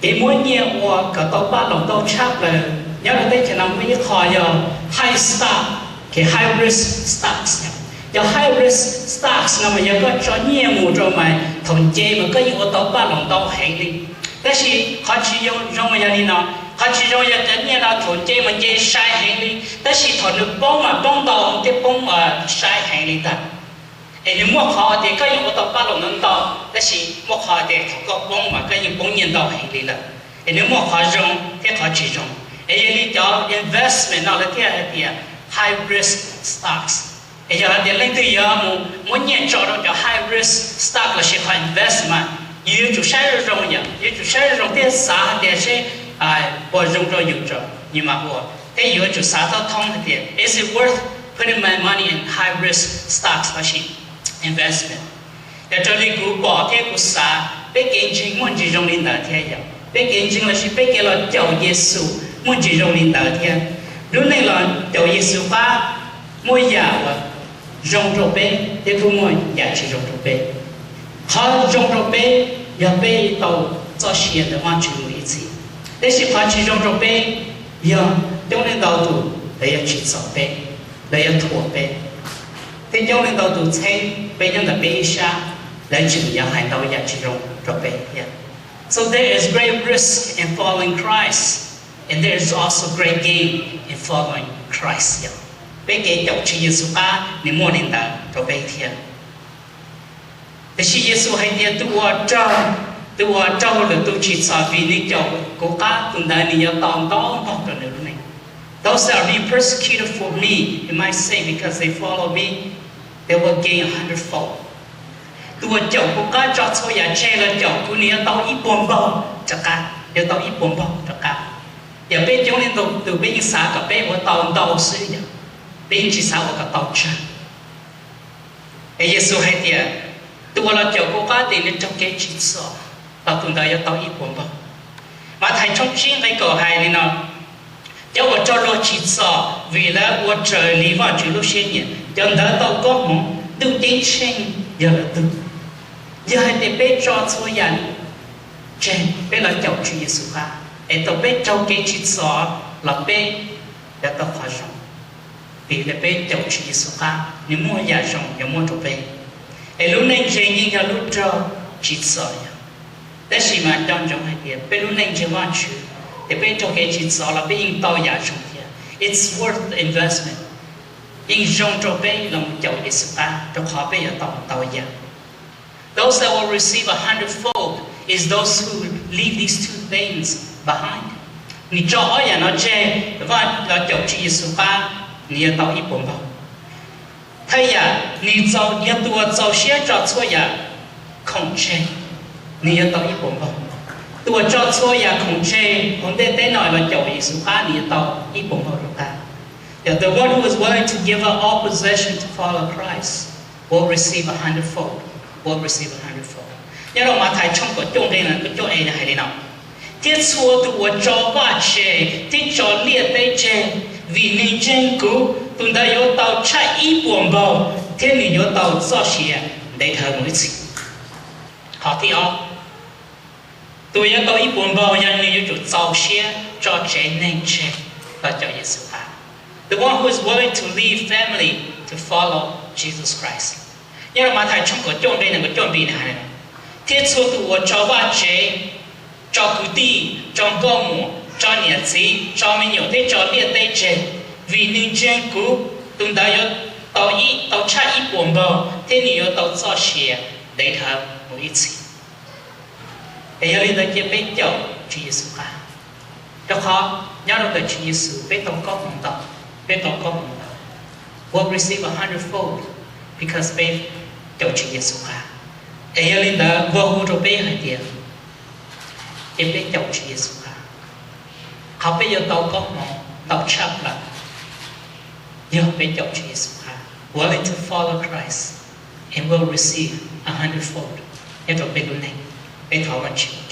Kev muab nyiaj ua kom tau paj loos ntau tshaj plaws nyob rau teb chaws no muaj ib qho yog high stock, high risk stocks. Cov high risk stocks no mas yog koj tso nyiaj mus rau mas thaum nce mas koj yeej ua tau paj loos ntau heev li. Tab sis qhov tsis zoo yog li no, qhov tsis zoo yog cov nyiaj no thaum nce mas nce sai heev li, tab sis thaum nws poob mas poob ntau thiab poob sai heev li ntag. Es nws muaj qhov tias koj yeej ua tau paj loos ntau ntau, tab sis muaj qhov tias thaum koj poob mas koj yeej poob nyiaj ntau heev li lawm. Es nws muaj qhov zoo thiab qhov tsis zoo. Es yog li cov investment no lawv thiaj hais tias high risk stocks. Es yog hais tias leej twg yuav mus muab nyiaj tso rau cov high risk stock lossis qhov investment, yus yuav tsum saib zoo zoo yom, yuav tsum saib zoo zoo thiab xav hais tias seb puas zoo rau yus tso yus mam ua, thiab yuav tsum xav thoob thoob hais tias is it worth putting my money in high risk stocks lossis investment. Yog raws li kuv pom thiab kuv xav, peb kev ntseeg muaj ntsis zoo li ntawd thiab yom, peb kev ntseeg lossis peb kev los caum Yexus muaj ntsis zoo li ntawd thiab. Lub neej los caum Yexus qab muaj yam uas zoo rau peb thiab kuj muaj yam tsis zoo rau peb. Qhov zoo rau peb yog peb tau txoj sia ntawm Vajtswv mus ib txhis, tab sis qhov tsis zoo rau peb yog coob leej ntau tus lawv yuav tsim txom peb, lawv yuav thuam peb, thiab coob leej ntau tus txheeb peb nyob ntawm peb ib sab, lawv tseem yuav hais ntau yam tsis zoo rau peb thiab. So there is great risk in following Christ, and there is also great gain in following Christ. Peb kev caum Tswv Yexus qab nws muaj li ntawd rau peb thiab. Tiam sis Yexus hais tias tus uas raug, tus uas raug lwm tus tsim txom vim nws caum kuv qab, tus ntawd nws yuav tau ntau npaug rau nws lub neej. Those that are being persecuted for me, it might say, because they follow me, they will gain a hundredfold. Tus uas caum kuv qab tso txhua yam tseg los caum kuv, nws yuav tau ib puas npaug rov qab, yuav tau ib puas npaug rov qab. Yog peb coob leej ntau tus peb yeej xav kom peb ua tau ntau xwb yom, peb yeej tsis xav ua kom tau tsawg. Es Yexus hais tias tus uas los caum kuv qab ces nws raug kev tsim txom, los tus ntawd yuav tau ib puas npaug. Mathais tshooj tsib nqe kaum hais li no: Cov uas raug luag tsim txom vim lawv ua raws li Vajtswv lub siab nyiam, cov ntawd tau koob hmoov, ntuj ceeb tsheej yog lawv tug. Yog hais tias peb tso txhua yam tseg peb los caum Tswv Yexus qab, es thaum peb raug kev tsim txom los peb yuav tau qhov zoo, vim tias peb caum Tswv Yexus qab, nws muaj yam zoo yuav muab rau peb. Es lub neej ntseeg yeej yog lub nroog tsim txom yom. Tab sis mas nco ntsoov hais tias peb lub neej ntseeg Vajtswv, ces peb raug kev tsim txom los peb yeej tau yam zoo thiab. It's worth the investment. Yeej zoo rau peb los mus caum Yexus qab, rau qhov peb yuav tau ntau yam. Those that will receive a hundredfold is those who leave these two things behind. Nws tso ob yam no tseg, Vaj los caum Tswv Yexus qab, nws yuav tau ib puas npaug. Thawj yam, nws txaus, yog tus uas txaus siab tso txhua yam khoom tseg, nws yuav tau ib puas npaug. Tus uas tso txhua yam khoom tseg hauv ntiaj teb no los caum Yexus qab, nws yuav tau ib puas npaug rov qab. The one who is willing to give up all possession to follow Christ will receive a hundredfold, will receive a hundredfold. Nyob rau Mathais tshooj kaum cuaj nqe kaum cuaj e hais li no: Thiab txhua tus uas tso vaj tseg thiab tso liaj teb tseg vim nws ntseeg kuv, tus ntawd yuav tau tshaj ib puas npaug, thiab nws yuav tau txoj sia ntev dhawv mus ib txhis. Qhov thib ob, tus yuav tau ib puas npaug yog nws yuav tsum txaus siab tso tsev neeg tseg los caum Yexus qab. The one who is willing to leave family to follow Jesus Christ. Nyob rau Mathais tshooj kaum cuaj nqe nees nkaum cuaj nqe nws hais li no: Thiab txhua tus uas tso vaj tsev, tso kwv tij, tso nkauj muam, tso niam txiv, tso me nyuam thiab tso liaj teb tseg vim nws ntseeg kuv, tus ntawd yuav tau ib, tau tshaj ib puas npaug, thiab nws yuav tau txoj sia ntev dhawv mus ib txhis. Es yog li ntawd cia peb caum Tswv Yexus qab, rau qhov nyob rau ntawm Tswv Yexus peb tau koob hmoov ntau, peb tau koob hmoov ntau. We'll receive a hundredfold because peb caum Tswv Yexus qab. Es yog li ntawd nqua hu rau peb hais tias cia peb caum Tswv Yexus qab. Qhov peb yuav tau koob hmoov ntau tshaj plaws yog peb caum Tswv Yexus qab. Willing to follow Christ and will receive a hundredfold nyob rau peb lub neej. Peb thov Vajtswv.